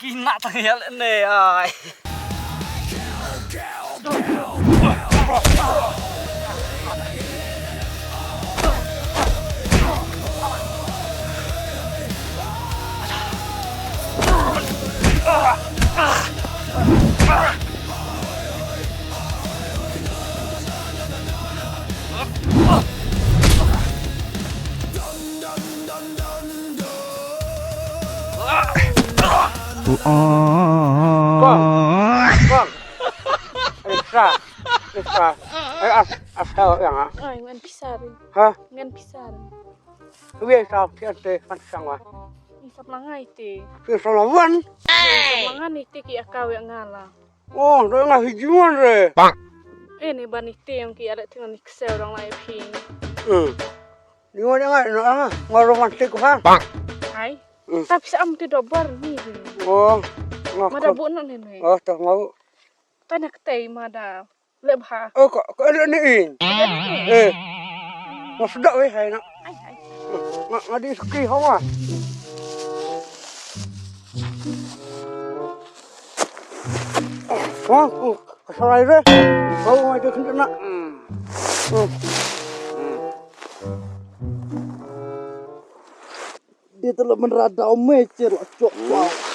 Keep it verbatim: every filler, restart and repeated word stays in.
Ki na tang ïa leh ne ai. Kong. Kong. Lisa. Lisa. Eh, as, as hell yang ah. Ai, ngan pisar. Ha? Ngan pisar. Wi sa pian te kan sang wa. Ni sap langai te. Wi sa lawan. Sap langai ni te ki akaw yang ngala. Oh, do nga hijuan re. Eh, ni ban ni te yang ki ada tengah ni kesel orang lai phi. Hmm. Ni ngau jangan, no, ah, ngau romantik kan? Hai. Hmm. Tapi sa am tu dobar ni. Oh, ngau. Mada bu nak ni ni. Oh, tak ngau. Tanya ketai mada. Leh bha. Oh, kau, kau ada ni in. Eh. Ngau sedap weh, hai nak. Hai, hai. Ngau, ngau di ski hawa. Wah, uh, kasar air deh. Bau mai tu kena nak. Hmm. Hmm. Dia telah menradau mecer lah, cok. Wow.